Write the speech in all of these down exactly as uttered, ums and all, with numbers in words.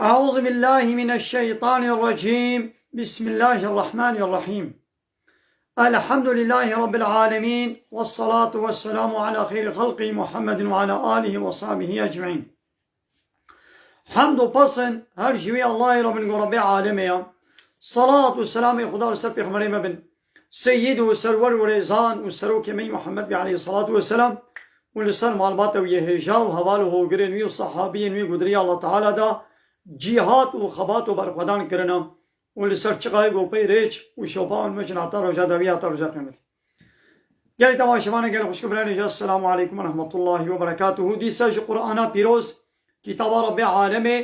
أعوذ بالله من الشيطان الرجيم. بسم الله الرحمن الرحيم. الحمد لله رب العالمين، والصلاة والسلام على خير خلقه محمد وعلى آله وصحبه أجمعين. Hemd û pesn her ji wî Allahê re bin ku Rebbê alemê ye. Salat û selamê Xuda li ser pêxemberê me bin. Seyyid û serwer û rêzan û serokê me yî Muhammed bî aleyhissalatu vesselam û li ser malbata wî yê hêja û heval û hogirên wî û sahabiyên wî ku di riya Allah Teala de cîhat û xebat û berxwedan kirine û li ser çiqayê ku pey rêç û şopa wan meşin heta roja dawî heta roja qiyametê. Gelê temaşevane, gelê xwişk û birayê, Esselamu aleykum ve rahmetullahi ve berekatuhu. Dîsa ji Qur'ana pîroz, kitaba Rebbê alemê,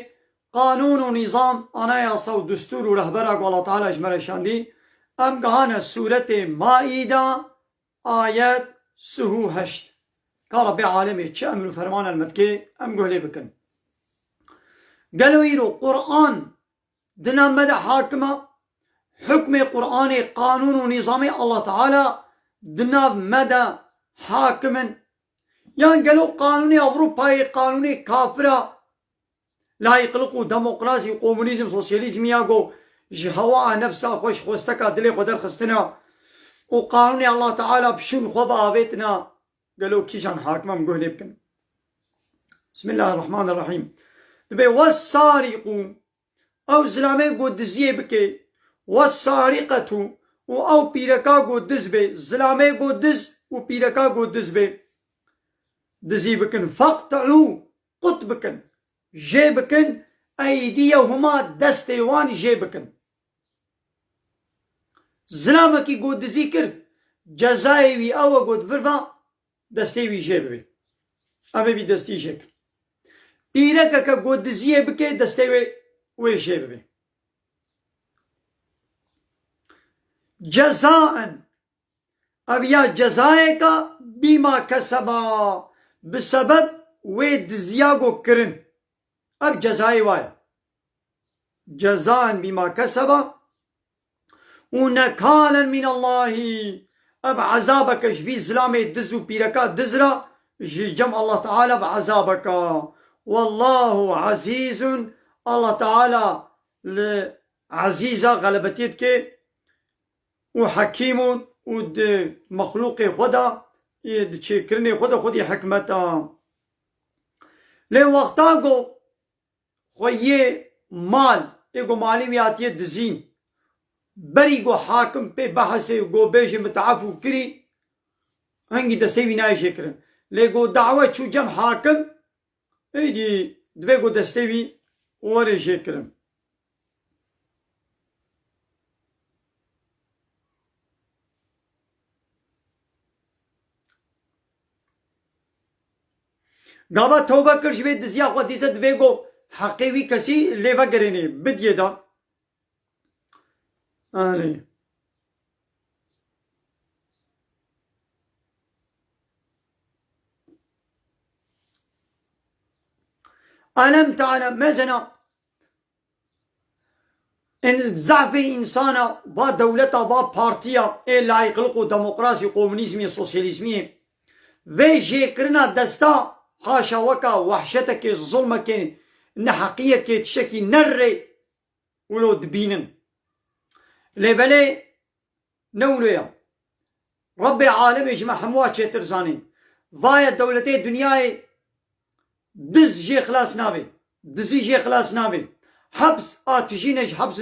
qanûn û nîzam, anayasa û destûr û rehbera ku Allah Teala ji me re şandî, em gihane sûretê Maîda, ayet sih û heşt. Ka Rebbê alemê çi emr û ferman me dike, em guh lê bikin. Gelo îro Qur'an di nav me de hakim e? Hukmê Qur'anê, qanûn û nîzamê Allah Teala di nav me de hakim in? Yan gelo qanûnê Ewropayê, qanûnê kafira, layîqlik û demokrasî û komunîzm, sosyalîzm ya ku ji hewa nefsa xwe, ji xwesteka dilê xwe derxistine û qanûnê Allah Teala bi şûn xwe biavêtine, gelo kîjan hakim e, em guh lê bikin? Bismillahirrahmanirrahîm. Dibê: "Wes-sariqu", ew zilamê ku diziyê bike, "wes-sariqetu", û ew pîreka ku diz be, zilamê ku diz û pîreka ku diz be, dizî bikin, "feqte'û", qut bikin, jê bikin, "eydiyehuma", destê wan jê bikin. Zilamekî ku dizî kir, cezayê wî ew e ku di vir ve destê wî jê bibê. Em ê vî destî jê kin. Pîrekeke ku diziyê bike, destê wê, wê jê bibê. Cezaen, ev ya cezayeka, bîma keseba, bi sebeb wê diziya ku kirin. Ev cezayê wa ye. Cezaen bîma keseba û nekalen minallahî. Ev ezabeke ji vî zilamê diz û pîreka diz re ji cem Allah Teala bi ezabeke. Wallahu ezîzun, Allah Teala li ezîza xelebetiyê dike û hekîmun û di mexlûqê xwe de, ê di çêkirinê xwe de xwedî hikmet e. Lê wexta ku xwe yê mal, ê ku malê wî hatiye dizîn, berî ku hakim pê behesê ku bêje min te efû kirî, hingî destê wî nayê jêkirin. Lê ku dawe çû cem hakim, êdî divê ku destê wî were jêkirin. Gava tewbe kir ji vê diziya xwe, dîse divê ku heqê wî kesî lê vegerênê, bidiyê da. Erê. Elem te'lem, mezena, in-, zehfê însana, va dewleta, va partiya ê layîqlik û demokrasî, komunîzmî, sosyalîzmî, vê jêkirina desta, haşa weka wehşetekê, zulmekê, neheqiyekê, tiştekî nerrê, wilo dibînin. Lê belê ne wilo ye. Rebbê alemê ji me hemû çêtir zanî. Vaye dewletê dinyayê diz jê xilas nabe. Dizî jê xilas nabe. Heps a tijî ne ji heps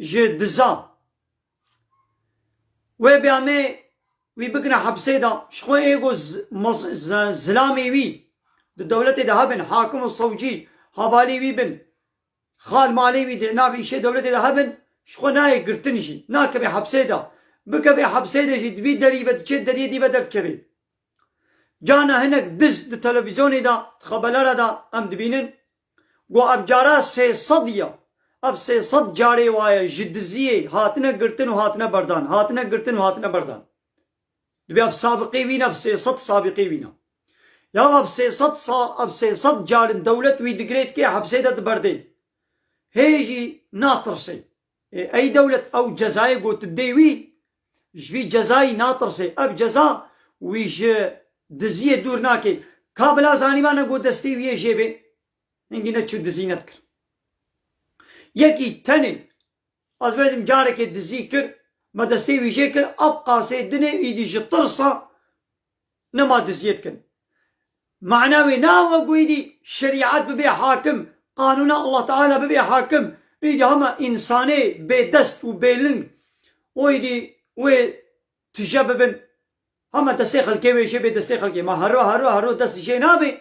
ji diza. Wê bê em ê wî bikine hepsê de, ji xwe ê ku z-, mos-, z-, zilamê wî di dewletê de hebin, hakim û sewcî havalî wî bin, xal malê wî di nav îşê dewletê de hebin, ji xwe nayê girtin jî, nakeve hepsê de. Bikeve hepsê de jî di vî derî ve diçe deriyê dî ve derdikeve. Carna hinek diz di televîzyonê de, di xebelera de em dibînin, ku ev cara sê sed ya. Ev sê sed carê waye ji diziyê hatine girtin û hatine berdan, hatine girtin û hatine berdan. Dibê ev sabiqê wî ne, ev sê sed sabiqê wî ne. Ya ev sê sed sa-, ev sê sed carin dewlet wî digirê dikê hepsê de diberdê. Hê jî natirsê. Ê, ey dewlet ew cezayê ku tu dê wî, ji vî cezayî natirsê. Ev ceza wî ji diziyê dûr nake. Ka bila zanîba ne ku destê wî yê jê bê. Hingî neçû dizî nedikir. Yekî tenê, ez bêjim carekê dizî kir, me destê wî jê kir, ev qasê dinê îdî ji tirsa nema diziyê dikin. Mana wê na we ku îdî şerîet bibe hakim, qanûna Allah Teala bibe hakim, îdî hema însanê bêdest û bêling, û îdî wê tije bibin, hema destê xelkê wê jê bê destê xelkê. Ma hero, hero, hero dest jê nabe.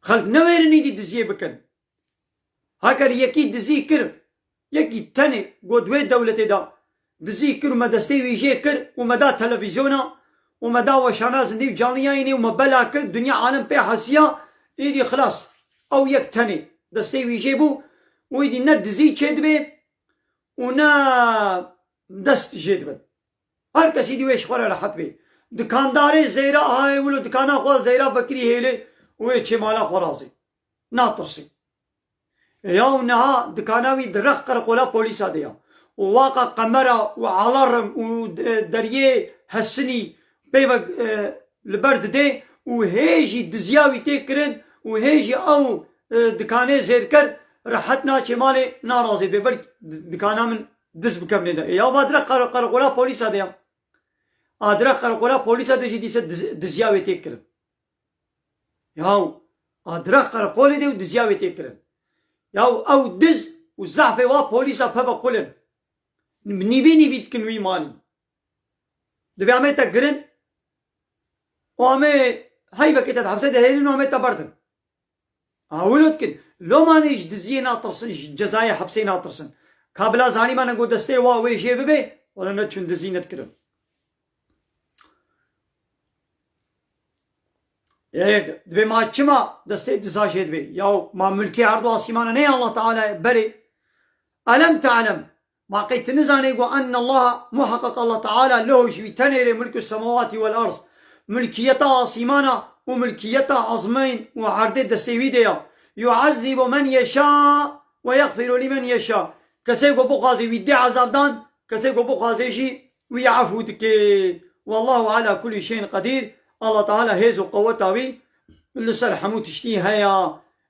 Xelk newêrin îdî diziyê bikin. Heker yekî dizî kir, yekî tenê got wê dewletê de dizî kir û me destê wî jê kir û me da televîzyona û me da weşana zindî û canlî yayînê û me bela kir, dinya alem pê hesiya, îdî xilas. Ew yek tenê destê wî jê bû û îdî ne dizî çêdibe û ne dest jê dibin. Her kesî dî wê ji xwe re rehet bê. Dikandarê zeyra ahayê wilo dikana xwe zeyra vekirî hêlê û wê çê mala xwe razê. Natirsê. Yaw niha dikana wî di rex qereqola polîsa de ya. Û waqa qemera û alarm û de-, deriyê hesinî pê ve, e, li ber didê û hê jî diziya wî tê kirin û hê jî ew, e, dikanê zêrker rehet naçê malê narazê bê. Belk di-, dikana min diz bikevnê de. Ê, ya va direk qere-, qereqola polîsa de ya. A direk qereqola polîsa de jî dîse diz-, diziya wê tê kirin. Yaw, a direk qereqolê de û diziya wê tê kirin. Yaw, ew diz û zehfê wa polîsa peve qul in. Nîvî nîvî dikin wî malî. Dibê amê te girin û amê heyvekê te di hepsê de hêlin û amê te berdin. Ha, wilo dikin. Lomanê ji diziyê natirsin, ji cezayê hepsê natirsin. Ka bila zanî me ne got destê wa wê jê bibe, wala ne çûn dizî nedikirin. Yek, dibê ma çima destê diza jê dibe? Yaw, ma milkê erd û asîmana ne ya Allah Teala ye? Berê. Elem te'lem. Ma qey tu nizanê ku enne Allah, muheqeq Allah Teala, lehu ji wî tenê rê mulku semawatî wel ard. Mulkiyeta asîmana û mulkiyeta ezmên û erdê destê wî de ya. Yu'ezzîbu men yeşâ ve yexfiru limen yeşâ. Kesê ku bixwazê wî dê ezabdan, kesê ku bixwazê jî wî efû dike. Wallahu ala kulli şeyin qedîr. Allah Teala hêz û qeweta wî li ser hemû tiştî heye.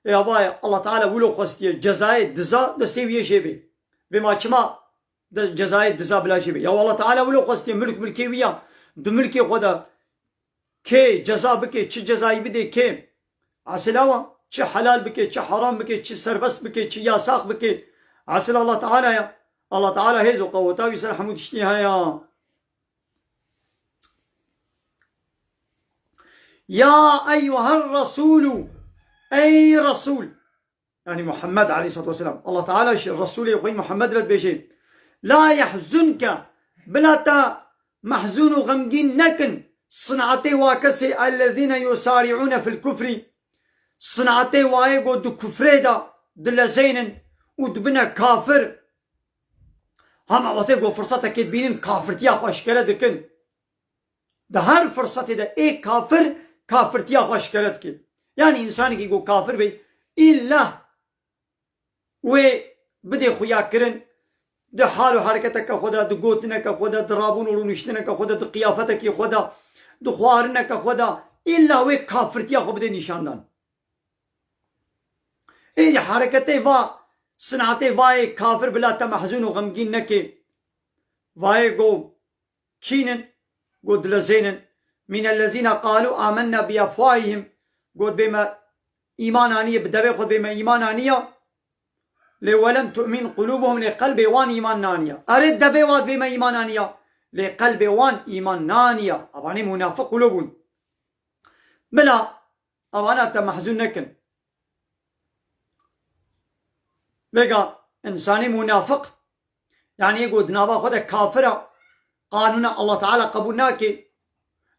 Ya vay, Allah Teala wilo xwestiye cezayê diza destê wî yê jê bê. Bê ma çima de cezayê diza bila jê bê. Ya Allah Teala wilo xwestiye milk milkê wî ya. Di milkê xwe de kê ceza bike, çi cezayî bidê kê? Esila wa, çi helal bike, çi haram bike, çi serbest bike, çi yasax bike. Esila Allah Teala ya. Allah Teala hêz û qeweta wî ser hemû tiştî heye. Ya eyyuher Resulû, ey Resul. Yanî Muhammed aleyhissalatu vesselam. Allah Teala ji Resulê xwe Muhammed re dibêje, la yehzunke, bila te mehzûn û xemgîn nekin, sinatê wa kesê ellezîne yusari'ûne fil kufrî, sinatê wayê ku di kufrê de dilezeynin û dibine kafir. Hema wextê ku firsetekê dibînin, kafirtiya xwe eşkere dikin. Di her firsetê de ê kafir kafirtiya xwe eşkere dike. Yanî însanekî ku kafir be, îlla wê bidê xuyakirin, di hal û hereketeke xwe de, di gotineke xwe de, di rabûn û rûniştineke xwe de, di qiyafetekê xwe de, di xwarineke xwe de, îlla wê kafirtiya xwe bidê nîşandan. Êdî hereketê va, sinatê vayê kafir bila te mehzûn û xemgîn neke. Vayê go kînin, go dilezênin. Mînellezîne qalû amennâ bi efwahihim. Got bê me îman aniye, bi devê xwe bê me îman aniya. Lê welem tu'min qulûbuhum, lê qelbê wan îman naniya. Erê devê wan bê me îman aniya. Lê qelbê wan îman naniya. Evanê munafiq wilo bûn. Bila evana te mehzûn nekin. Vêga însanê munafiq, yanî yê ku di nava xwe de kafir e, qanûna Allah Teala qebûl nake,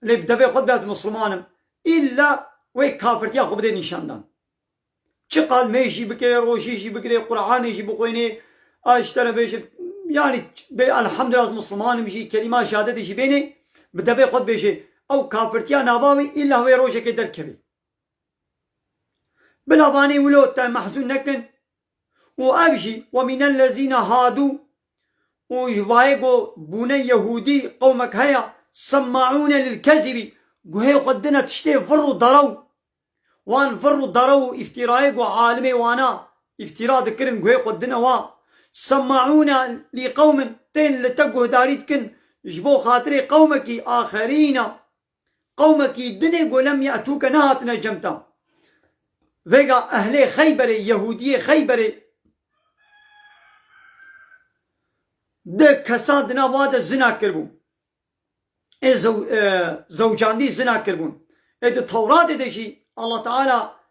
lê bi devê xwe de ez misliman im, îlla wê kafirtiya xwe bidê nîşandan. Çi qal mê jî bike, rojî jî bigire, Qur'anê jî bixwêne, a ji te re bêje, yanî bê elhamdulillah ez misliman im jî, kelîma şehadetê jî bêne, bi devê xwe dibêje. Ew kafirtiya nava wê îlla wê rojekê derkeve. Bila vanê wilo te mehzûn nekin. Û ev jî, "Ve mînellezîne hadû", û ji bayê ku bûne Yehûdî qewmek heye, "semmaûne lil kezîbî", guhê xwe dine tiştê vir û derew. Wan vir û derew û îftîrayê ku alimê wana, îftîra dikirin, guhê xwe dine wa. Semmaûne lî qewmin, tên li te guhdarî dikin ji bo xatirê qewmekî axerîna, qewmekî dinê ku lem ye'tûke, nehatine cem te. Vêga ehlê Xeyberê, Yehûdiyê Xeyberê, di kesan di nava de zina kiribû. Ê zew-, e, zewcandî zina kiribûn. Ê di Tewratê de jî Allah Teala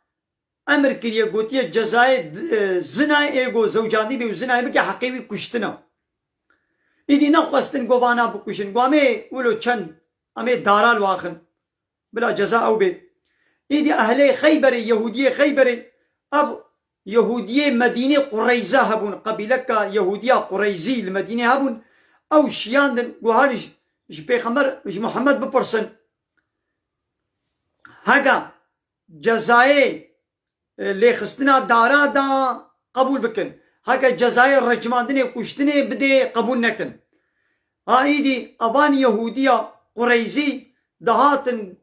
emir kiriye, gotiye cezayê d-, e, zinayê ê go zewcandî bê û zinayê bike heqê wî kuştin e. Îdî nexwestin go vana bikuşin. Go em ê wilo çend, em ê dara li wan xin. Bila ceza ew bê. Îdî ehlê Xeyberê, Yehûdiyê Xeyberê, ev Yehûdiyê Medînê Qureyze hebûn, qebîleka Yehûdiya Qureyzî li Medînê hebûn. Ew şiyandin, got her ji, ji Pêxember, ji Muhammed bipirsin. Hega cezayê, e, lêxistina dara da qebûl bikin. Heke cezayê ricmandinê, kuştinê bidê, qebûl nekin. Ha îdî evan Yehûdiya Qureyzî dihatin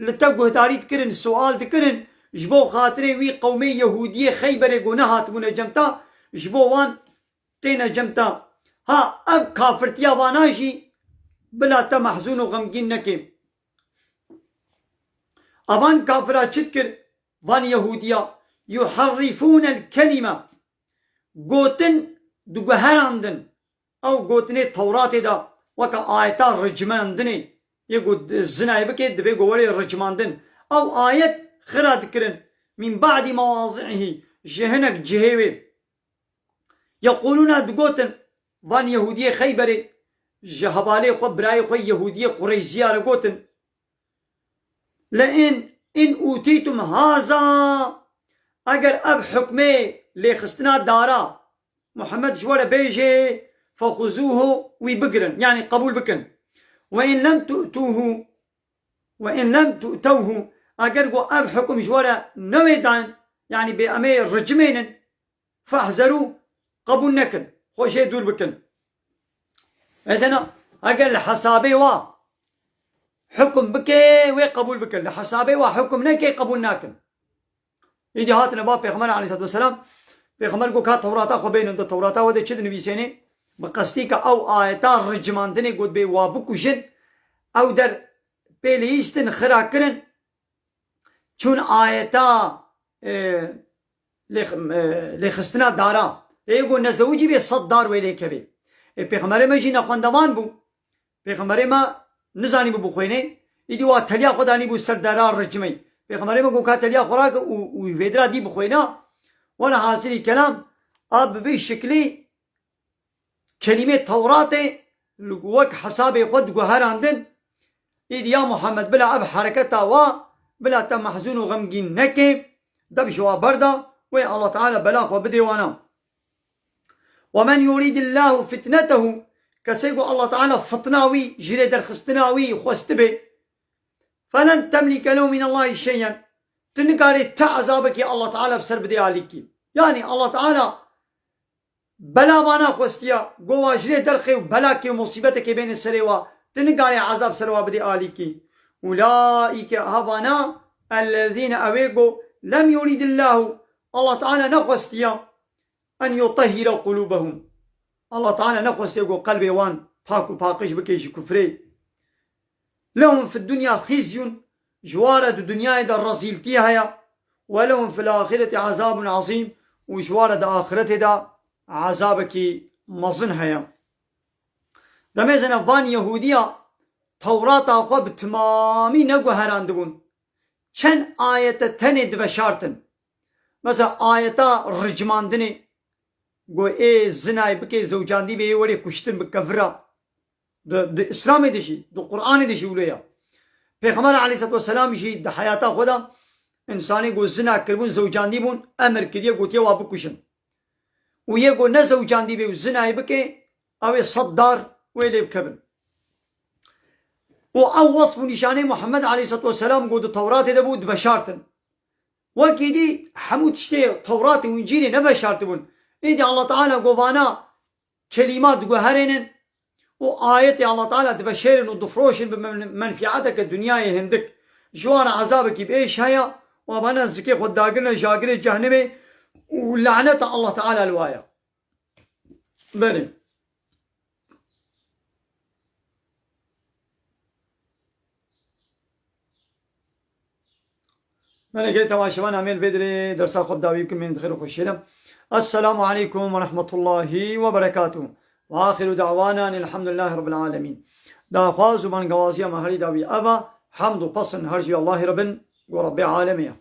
li te guhdarî dikirin, sual dikirin, ji bo xatirê wî qewmê Yehûdiyê Xeyberê ku nehatibûne cem te, ji bo wan têne cem te. Ha, ev kafirtiya vana jî bila te mehzûn û xemgîn neke. Evan kafira çi dikir? Van Yehûdiya, yuherrîfûnel kelîme, gotin diguherandin. Ew gotinê Tewratê de weke ayeta ricmandinê, yê ku zinayê bike, divê ku were ricmandin. Ew ayet xira dikirin, min ba'dî mewazi'ihî, ji hinek cihê wê. Yeqûlûne, digotin, van Yehûdiyê Xeyberê, ji hevalê xwe, birayê xwe Yehûdiyê Qureyziya re gotin, le in, in ûtîtum haza, eger ev hukmê lêxistina dara Muhammed ji we re bêje, fexuzûhu, wî bigirin, yanî qebûl bikin. Ve in lem tu'tûhu, ve in lem tu'tewhu, eger ku ev hukum ji we re newê dan, yanî bê em ê ricimênin, fehzerû, qebûl nekin, xwe jê dûr bikin. Mesela, eger li hesabê wa hukum bike, wê qebûl bikin. Li hesabê wa hukum neke, qebûl nakin. Îdî hatine va Pêxember aleyhissalatu vesselam, Pêxember got, ka Tewrata xwe bênin, di Tewrata we de çi dinivîsênê? Bi qestî ke ew ayeta ricmandinê got bê wa bikujin, ew der pê lihîstin, xira kirin, çûn ayeta, e, lêx-, e, lêxistina dara. Ê go nezewicî bê sed dar wê lê kevê. Ê Pêxemberê me jî nexwendevan bû. Pêxemberê me nizanîbû bixwênê. Îdî wa teliya xwe danîbû ser dera ricimê. Pêxemberê me got ka teliya xwe rake û, û vêdira dî bixwêna. Wela hasilî kelam, a bi vî şiklî kelîmê Tewratê li wek hesabê xwe diguherandin. Îdî ya Muhammed, bila ev hereketa wa, bila te mehzûn û xemgîn neke, dev ji wa berda, wê Allah Teala bela xwe bidê wana. Ve men yuridillahu fitnetehu, kesê ku Allah Teala fitna wî, ji lê derxistina wî xwestibe, felen temlike lehu minallahi şey'en, tu nikarê te ezabekî Allah Teala bi ser bidê alîkî. Yanî Allah Teala bela vana xwestiya, go wa ji lê derxê û belakê û musîbetekê bêne serê wa, tu nikarê ezab ser wa bidê alîkî. Ulaîke, ha vana, ellezîne, ewê go, lem yuridillahu, Allah Teala nexwestiya, en yutehhire qulûbehum. Allah Teala nexwestiye ku qelbê wan pak û paqij bike ji kufrê. Lehum fid dunya khizyun, ji wa re di dinyayê de rezîltî heye. Ve lehum fil ahireti azabun azîm, û ji wa re di axiretê de azabekî mezin heye. Demê zene van Yehûdiya Tewrata xwe bi timamî neguherandibûn. Çend ayete tenê diveşartin. Mesela ayeta ricmandinê, go ê zinayê bike, zewcandî bê, ê werê kuştin bi kevira. Di, di Îslamê de jî, di Qur'anê de jî wilo ya. Pêxember aleyhisselatu vesselam jî di heyata xwe de însanê go zina kiribûn, zewcandî bûn, emir kiriye, gotiye wa bikujin. Û yê go ne zewcandî bê û zinayê bike, ew ê sed dar wê lê bikevin. Û ew wesf û nîşanê Muhammed aleyhisselatu vesselam go di Tewratê de bû, diveşartin. Wekî dî hemû tiştê Tewratê û Încîlê neveşartibûn. Êdî Allah Teala govana kelîma diguherênin û ayetê Allah Teala diveşêrin û difiroşin bi men-, menfiateke dinyayê hindik. Ji wan re ezabekî bi êş heye û abana zikê xwe dagirine jagirê cehnimê û laneta Allah Teala li wa ye. Belê. Belê, gelê temaşevan, em ê li vê derê dersa xwe bi dawî bikin, em ê di xêr û xweşiyê de. Esselamu aleykum ve rahmetullahi ve berekatuh. Ve axiru da'wana elhamdulillahi rabbil alemin. Daxwaz û bangewaziya me herî dawî ev e, hemd û pesn her jî Allahî re bin, ku Rebbê alemê ye.